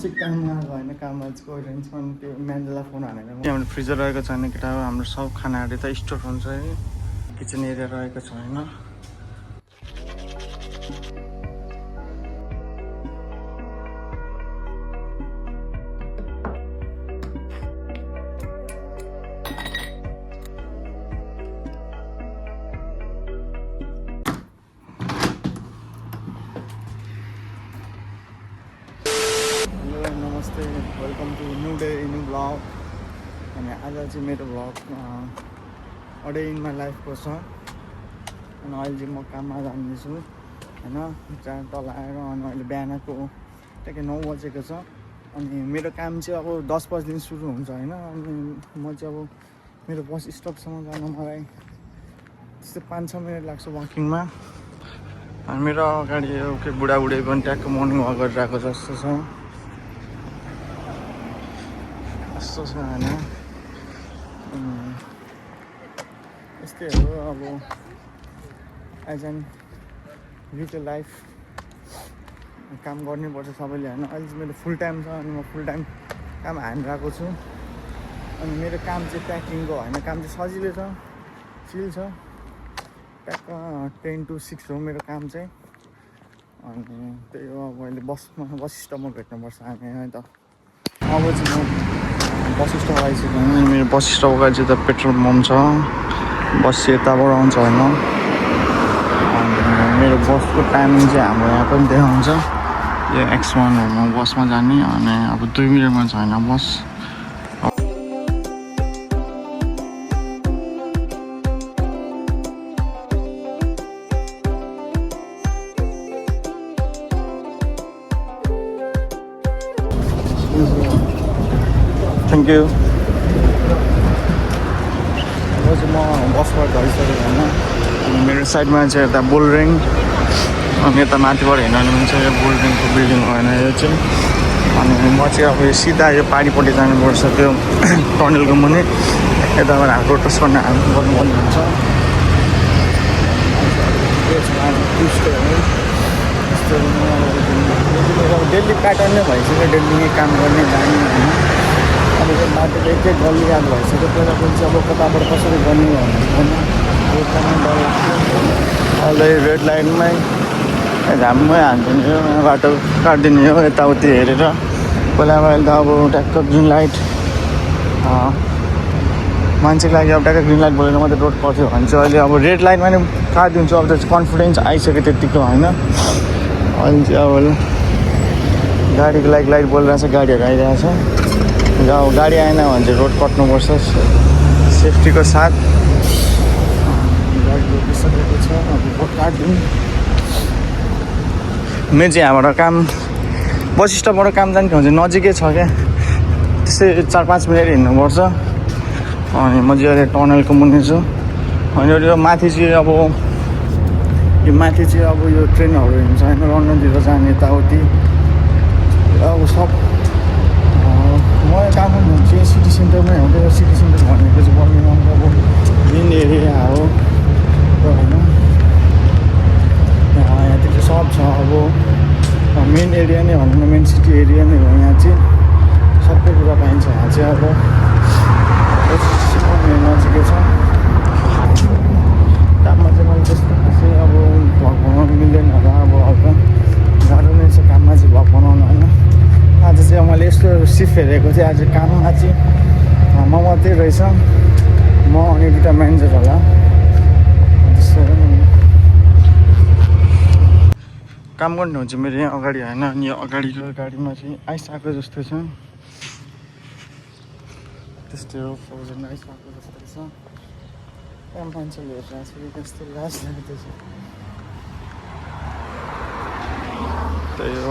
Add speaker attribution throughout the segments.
Speaker 1: काममा होइन काममा गएर त्यो म्यान्डला फोन हानेर त्यहाँबाट फ्रिजर रहेको छैन केटा हो हाम्रो सब खानाहरू त स्टोर हुन्छ है किचन एरिया रहेको छैन नमस्ते welcome to new day new blog अनि आज चाहिँ मेरो blog a day in my लाइफको छ अनि अहिले चाहिँ म काममा जाँदैछु होइन जहाँ तल आएर अनि अहिले बिहानको ट्याक्कै 9 बजेको छ अनि मेरो काम चाहिँ अब 10 बजीदेखि सुरु हुन्छ होइन अनि म चाहिँ अब मेरो बस स्टपसम्म जान मलाई त्यस्तै 5-6 मिनट लाग्छ वकिङमा अनि मेरो अगाडि के बुढाबुढी पनि ट्याक्क मर्निङ वाक गरिरहेको जस्तो छ यस्तो छ होइन यस्तै हो अब एज एन रिटेल लाइफ काम गर्नैपर्छ सबैले होइन अहिले चाहिँ मेरो फुल टाइम छ अनि म फुल टाइम काम हानिरहेको छु अनि मेरो काम चाहिँ प्याकिङको होइन काम चाहिँ सजिलो छ चिल छ ट्याक्क 10 to 6 हो मेरो काम चाहिँ अनि त्यही हो अब अहिले बस स्टपमा भेट्नुपर्छ हामी है त अब चाहिँ म बस स्टप आइसक्यो मेरो बस स्टप अगाडि चाहिँ त पेट्रोल पम्प छ बस चाहिँ यताबाट आउँछ होइन अनि मेरो बसको टाइमिङ चाहिँ हाम्रो यहाँ पनि देखाउँछ यो X1 बसमा जाने अनि अब 2 मिनटमा छैन बस थ्याङ्क यू अब चाहिँ म बसबाट झरिसकेको होइन अनि मेरो साइडमा चाहिँ यता बुलरिङ अनि यता माथिबाट हेर्नु भने चाहिँ यो बुलरिङको बिल्डिङ होइन यो चाहिँ अनि म चाहिँ अब यो सिधा यो पारिपट्टि जानुपर्छ त्यो टनलको मुनि यताबाट हाम्रो रोटस गर्नुपर्ने हुन्छ डेली प्याटर्न नै भइसक्यो डेली काम गर्ने जाने होइन अब यो बाटो त एक गल्ली याद भइसक्यो पहिला पनि चाहिँ अब कताबाट कसरी गर्ने होइन एकदमै डर लाग्थ्यो अहिले रेड लाइनमै घाममै हालिदिने हो बाटो काटिदिने हो यताउति हेरेर पहिला अहिले त अब ट्याक्क ग्रिन लाइट मान्छेको लागि अब ट्याक्क ग्रिन लाइट बोलेर मात्रै रोड पर्थ्यो भने चाहिँ अहिले अब रेड लाइटमा नि काटिदिन्छु अब त्यो कन्फिडेन्स आइसक्यो त्यत्तिको होइन अहिले चाहिँ अब गाडीको लागि लाइट बोलिरहेछ गाडीहरू आइरहेछ अब गाडी आएन भने चाहिँ रोड कट्नुपर्छ सेफ्टीको साथ गाडी रोकिसकेको छ अब रोड काटिदिउँ मेरो चाहिँ यहाँबाट काम बस स्टपबाट काम जाने ठाउँ चाहिँ नजिकै छ क्या त्यस्तै 4-5 मिनट हिँड्नुपर्छ अनि म चाहिँ अहिले टनलको मुनि छु अनि यो माथि चाहिँ अब यो माथि चाहिँ अब यो ट्रेनहरू हिँड्छ होइन लन्डनतिर जाने यताउति अब सब म काम चाहिँ सिटी सेन्टरमै हो त्यो सिटी सेन्टर भनेको चाहिँ बर्मिङहामको अब मेन एरिया हो होइन यहाँतिर चाहिँ सब छ अब मेन एरिया नै भनौँ न मेन सिटी एरिया नै हो यहाँ चाहिँ सबै कुरा पाइन्छ यहाँ चाहिँ अब नजिकै छ काममा चाहिँ मैले त्यस्तो खासै अब भ्लग बनाउनु मिल्दैन होला अब हल्का गाह्रो नै छ काममा चाहिँ भ्लग बनाउनु होइन आज चाहिँ मैले यस्तो सिफ्ट हेरेको थिएँ आज काममा चाहिँ म मात्रै रहेछ म अनि 2टा म्यानेजर होला त्यस्तो काम गर्ने हुन्छ मेरो यहाँ अगाडि होइन अनि यो अगाडिको गाडीमा चाहिँ आइसकेको जस्तो छ त्यस्तै हो फौजन आइसकेको जस्तो छ त्यहाँ मान्छेले हेरिरहेको छ त्यस्तो लाज लाग्दैछ त्यही हो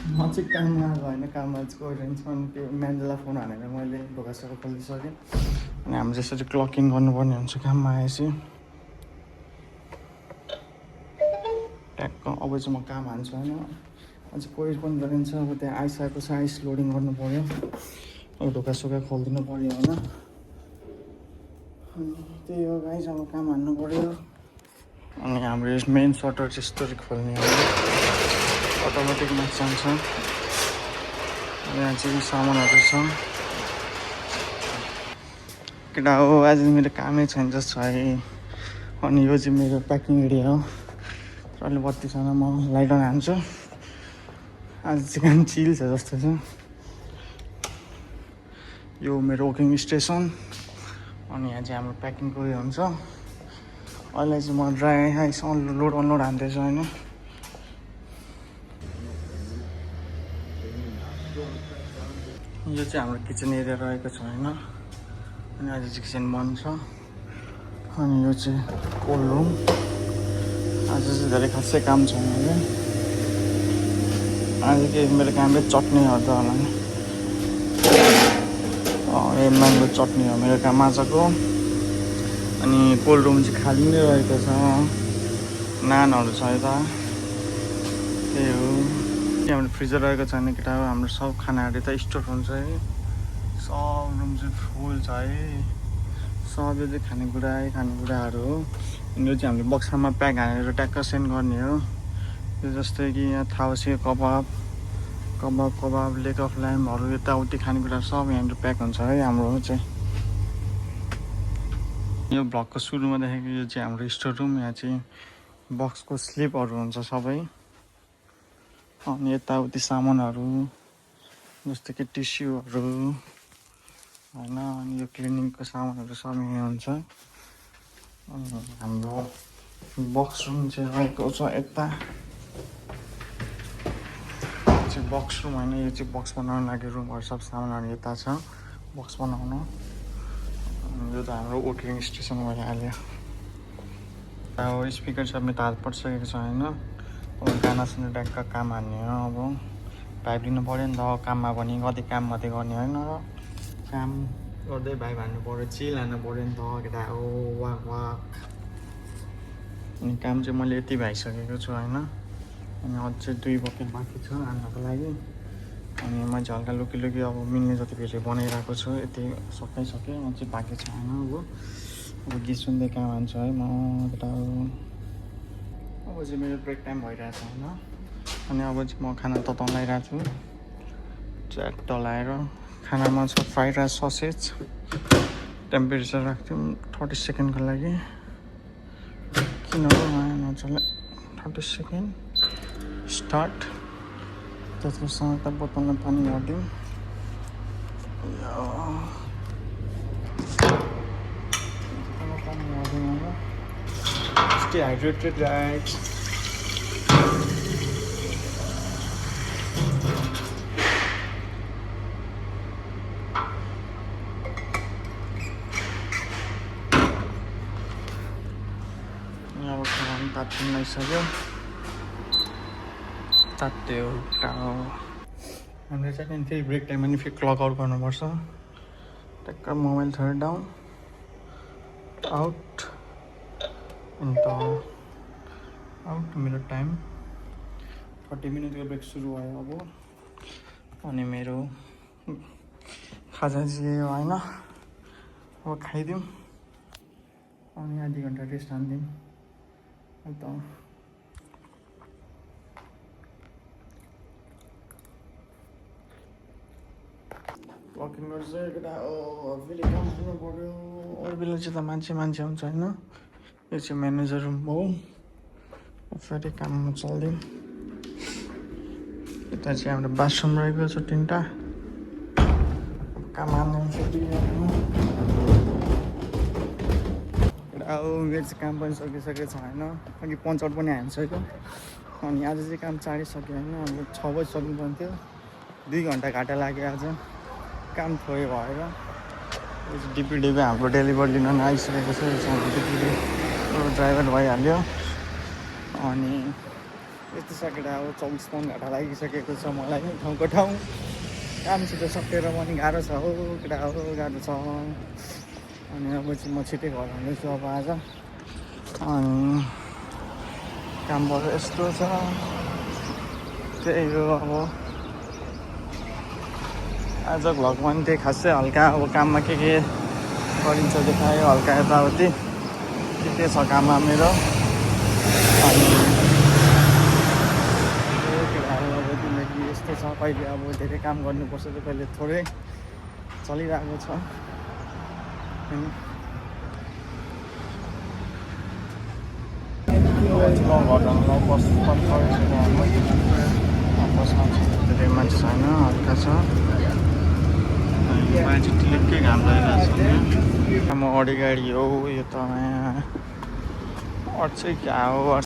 Speaker 1: म चाहिँ काममा होइन काममा गइरहन्छ अनि त्यो म्यान्डला फोन हानेर मैले ढोकासोका खोलिसकेँ अनि हाम्रो जसरी क्लकिङ गर्नुपर्ने हुन्छ काममा आएपछि ट्याक्क अब चाहिँ म काम हान्छु होइन अझै कोही पनि गरिन्छ अब त्यहाँ आइसकेको छ आइस लोडिङ गर्नु पऱ्यो अब ढोकासोका खोलिदिनु पऱ्यो होइन अनि त्यही हो गाइस अब काम हान्नु पऱ्यो अनि हाम्रो मेन सटर चाहिँ यस्तो खोल्ने हो अटोमेटिकमा जान्छ यहाँ चाहिँ सामानहरू छ। केटा हो आज मेरो कामै छैन जस्तो छ है। अनि यो चाहिँ मेरो प्याकिङ एरिया हो। अहिले बत्ती छैन, म लाइट अन हान्छु। आज चाहिँ काम चिल छ जस्तो छ। यो मेरो वर्किङ स्टेसन। अनि यहाँ चाहिँ हाम्रो प्याकिङको उयो हुन्छ। अहिले चाहिँ म ड्राई आइस लोड अनलोड हान्दैछु होइन। यो चाहिँ हाम्रो किचन एरिया रहेको छ होइन। अनि आज चाहिँ किचन बन्द छ। अनि यो चाहिँ कोल्ड रुम। आज चाहिँ धेरै खासै काम छैन होइन। आज के मेरो कामले चट्नी हट्छ होला नि। यो म्याङ्गो चट्नी हो मेरो काम आजको। अनि कोल्ड रुम चाहिँ खाली नै रहेको छ। नानहरू छ यता, त्यही हो। हाम्रो फ्रिजर रहेको छैन केटा हो। हाम्रो सब खानाहरू त स्टोर हुन्छ है। सब रुम चाहिँ फुल छ है। सब यो चाहिँ खानेकुराहरू हो। अनि यो चाहिँ हामीले बक्सामा प्याक हानेर ट्याक्क सेन्ड गर्ने हो। यो जस्तै कि यहाँ थाउसी कबाब लेग अफ ल्याम्पहरू यताउति खानेकुराहरू सब यहाँनिर प्याक हुन्छ है हाम्रो चाहिँ। यो भ्लगको सुरुमा देखेको यो चाहिँ हाम्रो स्टोर रुम। यहाँ चाहिँ बक्सको स्लिपहरू हुन्छ सबै। अनि यताउति सामानहरू जस्तै कि टिस्युहरू होइन। अनि यो क्लिनिङको सामानहरू सब यहाँ हुन्छ। अनि हाम्रो बक्स रुम चाहिँ रहेको छ यता। बक्स रुम होइन, यो चाहिँ बक्स बनाउन लागि रुमहरू सब सामानहरू यता छ बक्स बनाउन। यो त हाम्रो वर्किङ स्टेसन भइहाल्यो। अब स्पिकर सबमा तार परिसकेको छ होइन। अब गाना सुन्ने ट्याक्क काम हान्ने हो। अब भाइब लिनु पऱ्यो नि त काममा पनि। कति काम मात्रै गर्ने होइन र काम गर्दै भाइब हान्नु पऱ्यो, चिल हान्नु पऱ्यो नि त केटा हो। वाक अनि काम चाहिँ मैले यति भइसकेको छु होइन। अनि अझै 2 बकेट बाँकी छ हान्नको लागि। अनि मैले हल्का लुकी अब मिल्ने जति फेरि बनाइरहेको छु। यति सकिसकेँ, अझै बाँकी छ होइन। अब गीत सुन्दै काम हान्छु है म केटा हो। अब चाहिँ मेरो ब्रेक टाइम भइरहेछ होइन। अनि अब चाहिँ म खाना तताउन लगाइरहेको छु। च्याट टलाएर खानामा छ फ्राइड राइस ससेज। टेम्परेचर राख्थ्यौँ 30 सेकेन्डको लागि। किन हो नचल्ने 30 सेकेन्ड स्टार्ट। त्यसको सँग त बोतलमा पानी हालिदिउँ। Stay hydrated guys. अब खाना तात्तिन लागिसक्यो। तात्यो टाउ। हाम्रो चाहिँ फेरि ब्रेक टाइममा नि फेरि क्लक आउट गर्नुपर्छ। टक्क मोबाइल छोडेर डाउन आउट अन्त आउट। मेरो टाइम 30 मिनटको ब्रेक सुरु भयो अब। अनि मेरो खाजा चाहिँ होइन। अब खाइदिउँ अनि आधी घन्टा रेस्ट हान्दिउँ अन्त वर्किङ गर्छ केटा हो। फेरि काम गर्नु पऱ्यो। अरू बेला चाहिँ त मान्छे हुन्छ होइन। यो चाहिँ म्यानेजर रुम हो। फेरि काममा चल्दिउँ। यता चाहिँ हाम्रो बाथरुम रहेको छ 3टा। काम हान्नु फेरि अब मेरो चाहिँ काम पनि सकिसकेको छ होइन। अघि पञ्चर पनि हानिसक्यो। अनि आज चाहिँ काम चाँडै सक्यो होइन। अब 6 बजी सक्नु पर्थ्यो। 2 घन्टा घाटा लाग्यो आज काम थोरै भएर। यो चाहिँ डिपी हाम्रो डेलिभर लिन आइसकेको छ। यो चाहिँ हाम्रो डिपी ड्राइभर भइहाल्यो। अनि यस्तो सकेर अब 24 घन्टा लागिसकेको छ मलाई ठाउँको ठाउँ। काम छिटो सकेर पनि गाह्रो छ हो केटा हो, गाह्रो छ। अनि अब चाहिँ म छिटै घर आउँदैछु अब आज। अनि कामबाट यस्तो छ त्यही हो। अब आज भ्लगमा पनि त्यही खासै हल्का अब काममा के गरिन्छ देखायो हल्का यताउति के छ काममा मेरो। अनि केटाहरू अब जिन्दगी यस्तो छ कहिले अब धेरै काम गर्नुपर्छ त कहिले थोरै चलिरहेको छ होइन। बसमा धेरै मान्छे छैन, हल्का छ मान्छे टिलिक्कै घाम लागिरहेको छ। म अडी गाडी हो यो त यहाँ अट्छ क्या हो।